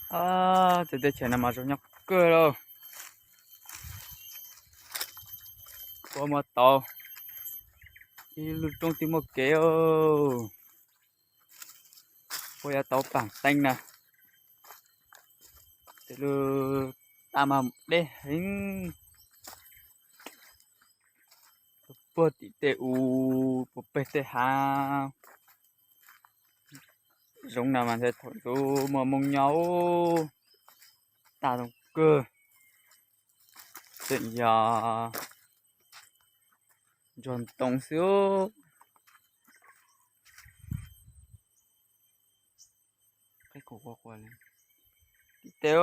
Tej teb chaws no mas zoo nyob kawg lauj. Puab muaj tauv, ib lub roob twb muaj kev. Puab yuav tau paag teeb na. Tej lub taj mas deb heev. Puag tim tej u, puag peg tej hav. Zoov no mas ntshai thaum ntxov muaj moo nyob. Taj zoo kawg, tseem yog ntsuag ntoo xwb. Tim tej,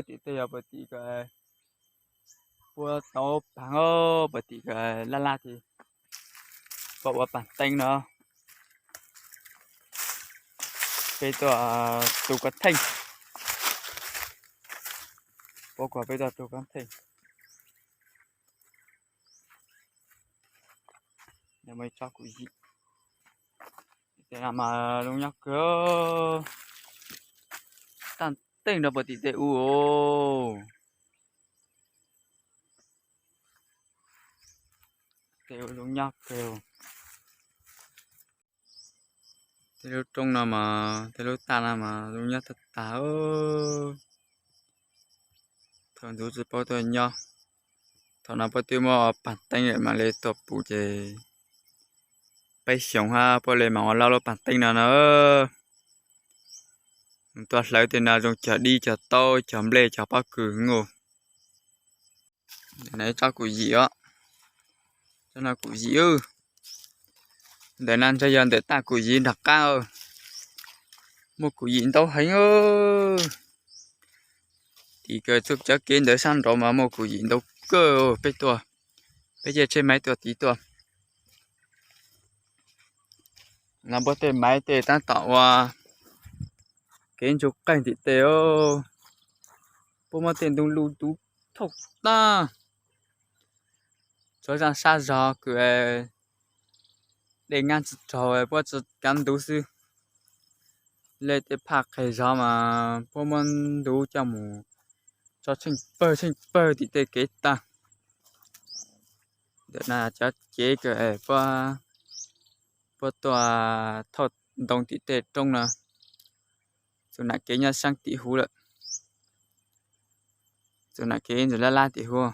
tim tej yog puag tim ko, puab tau paag, puag tim ko laj laj ti, puab ua paag teeb no. Peb tuaj tu kov theej, puab kuas peb tuaj tu kov theej. Muaj ib tsob kuv yim, tej no mas zoo nyob kawg. Taj teej rau puag tim tej u. Tej u zoo nyob kawg. Tej lub roob no mas, tej lub taj no mas zoo nyob tag tag. Thaum ntxov tsis paub tuaj nyob, thaum no puab twb muab paag teeb lawm mam li tuaj pum ces peb xyoos hab puab li mam ua loj lub paag teeb no na. Tuaj hlawv tej no zoo cog dib cog taub cog nplej cog pob kws ua. Ntawm no ib tsob kuv yim os. Tsob no kuv yim. Ntawm no ntshe yog ntawm taj kuv yim nram qab. Muaj kuv yim ntau heev. Tim kawg txuj cov kev ntawd sab nraud mas muaj kuv yim ntau kawg. Peb tuaj, peb caij tsheb maiv tuaj tiv tuaj. No puab tej maiv tej tab tom ua kev ntsuj qeej tim tej. Puab muab tej ntoo lug tuv thauj tag. Tsuav zaaj sab zog kws dej nyab tsis raug puab tsi kav ntuv xwb. Le tej phaj qeg zog mas puab muab ntuv coj mus tso tsheej pawg tsheej pawg tim tej kev tag. Ntawm no cov cev kws puab, puab tuaj thauj ntoo tim tej roob no. Txug nam kev nyob saab tim huv lawm. Txug nam kev ntsis lab lab tim huv,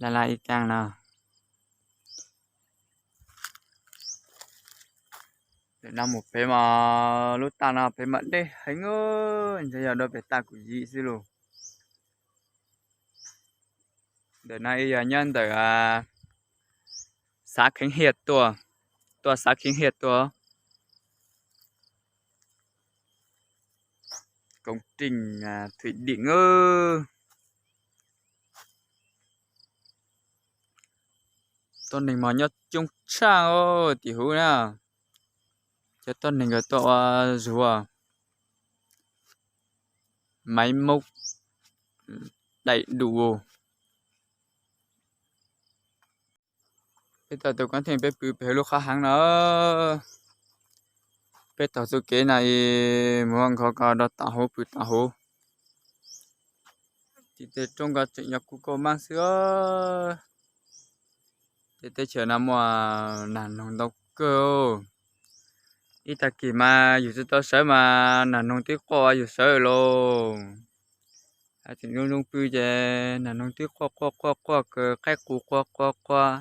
lab lab ib kaab no. Ntawm no mus pem mas lub taj no pem mas deb heev, ntshe yog dua pem taj kuv yim xwb lauj. Ntawm no yog nyob ntawm xav Kheev Hiaj tuaj, tuaj xav Kheev Hiaj tuaj. Công trình thủy điện. Tuab neeg mas nyob coob tshaj tim huv na. Cov tuab neeg nkawd tuaj ua zug, maiv mub daim du. Peb tau tus koob theej peb pw pem lub qhov heev no. Peb taug txuj kev no mus nkhaus ko rau tom huv pw tom huv. Tim tej roob ko tseem yog kuj kauj maab xwb. Tej teb chaws no muaj nag noog ntau kawg. Ib tag kis mas yus tsis tau sawv mas nag noog twb quaj yus sawv lauj. Tseem zoo zoo pw ces nag noog twb quaj quaj quaj quaj kawg, qaib qus quaj quaj quaj.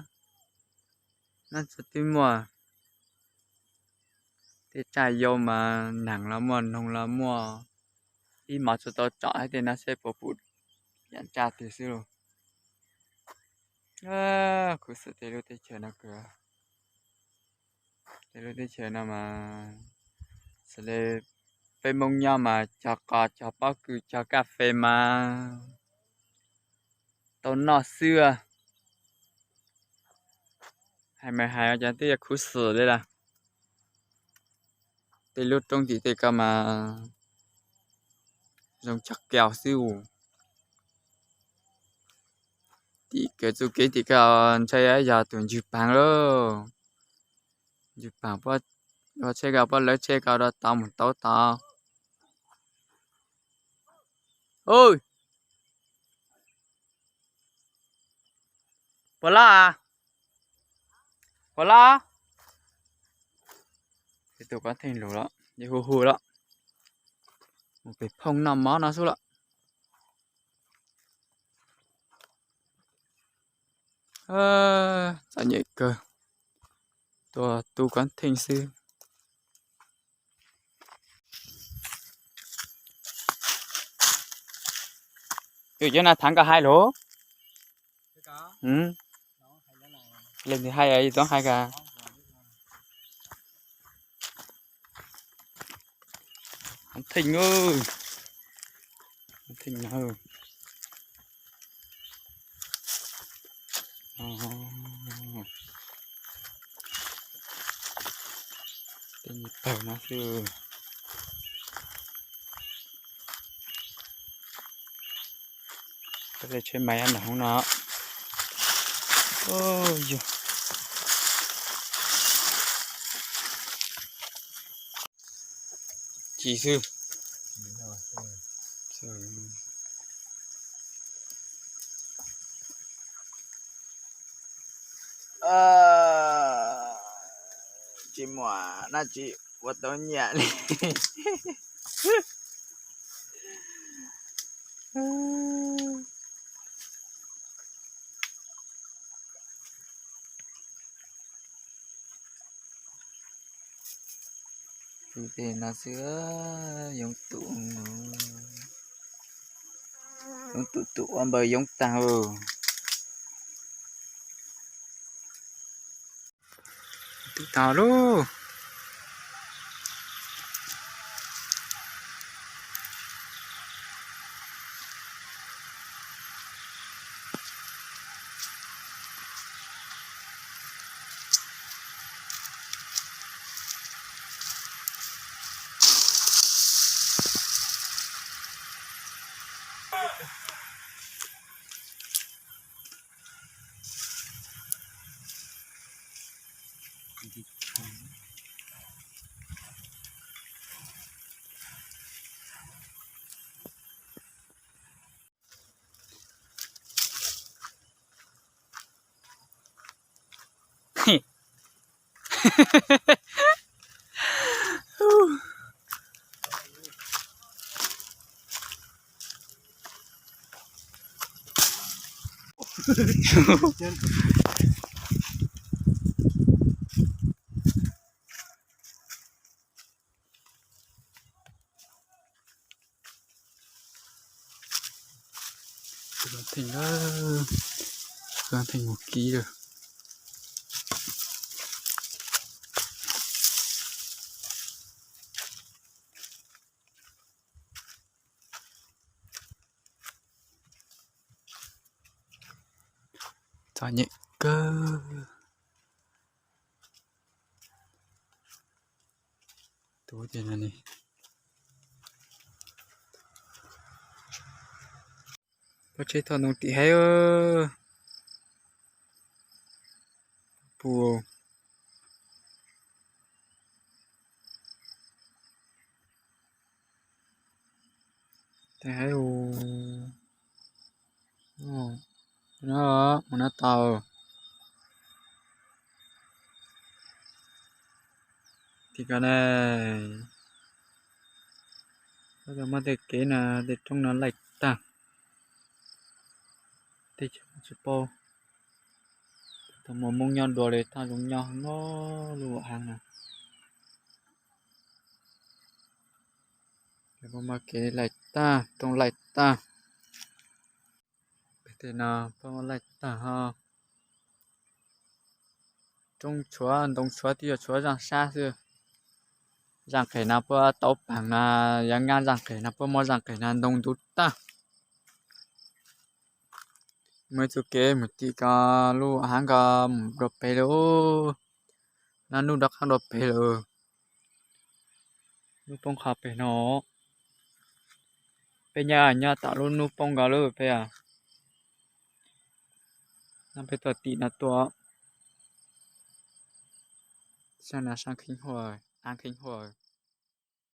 Nab txawg twb muaj. Tej tsaj yau mas naag los muaj, noog los muaj. Ib hmos tsis tau tsom hab tej no seb puas pum yaam tsaj twg xwb lauj. Khuv xim tej lub teb chaws no kawg. Tej lub teb chaws no mas xws le peb Moob nyob mas cog qos cog pob kws cog kaj fes mas tau noj xwb. Hais mas hais cas twb yog khuv xim li lawm. Tej lub roob tim tej ko mas zoo cog kiag xwb. Tim kawg txuj kev tim ko ntshai yog tus Ntswg Paag lauj. Ntswg Paag ua tsheb ko puab lawv tsheb ko rau tod mus tau tod. Oj, puas laj? Puas laj? Tus Koob Theej lug lawm, yeej hu hu lawm, mus pem phooj noj mov no xwb lawm. Txom nyem kawg, tuaj tu Koob Theej xwb. Yus cov na thav nkaus hais lawm. Leej twg hais, yus txhob hais kag. Koob Theej, Koob Theej na. Tej nyuag pawg no xwb. Peb tsheb mais nram hoob no. Yog tsis xwb. Tsis muaj dab tsi ua tau nyiaj li. Tus tej no xwb, yoov tus, yoov tus tus ua npaws yoov tag. Twb tau lauj. Theej, Theej mus kib lawm. Txom nyem kawg. Tus ces no ne, pob tsheb thoj ntoo tim haib. Pus tim haib. No, mus no tau. Tim ko ne, muaj tej kev no, tej roob no laij tag. Tej tsis paub, tau muaj Hmoob nyob dua li thaj zoov nyob no, lub haav no. Muaj kev laij tag, roob laij tag. Pem tej no puab muab laij tag ho. Roob tshuav ntoo tshuav twb yog tshuav zaaj sab xwb. Zaaj qeeg no puab tau paag no, yog nqaj zaaj qeeg no puab muab zaaj qeeg no ntoo ntuv tag. Muaj ib txuj kev mus tim ko lub haav ko mus dua peg lawm. Nab nub rov qab dua peg lawm. Nub poob qhov peg no. Peb nyob nyob tom lub nub poob nkaus lawm peb. No peb tuaj tim no tuaj. Saab no saab kheej huaj, aav kheej huaj.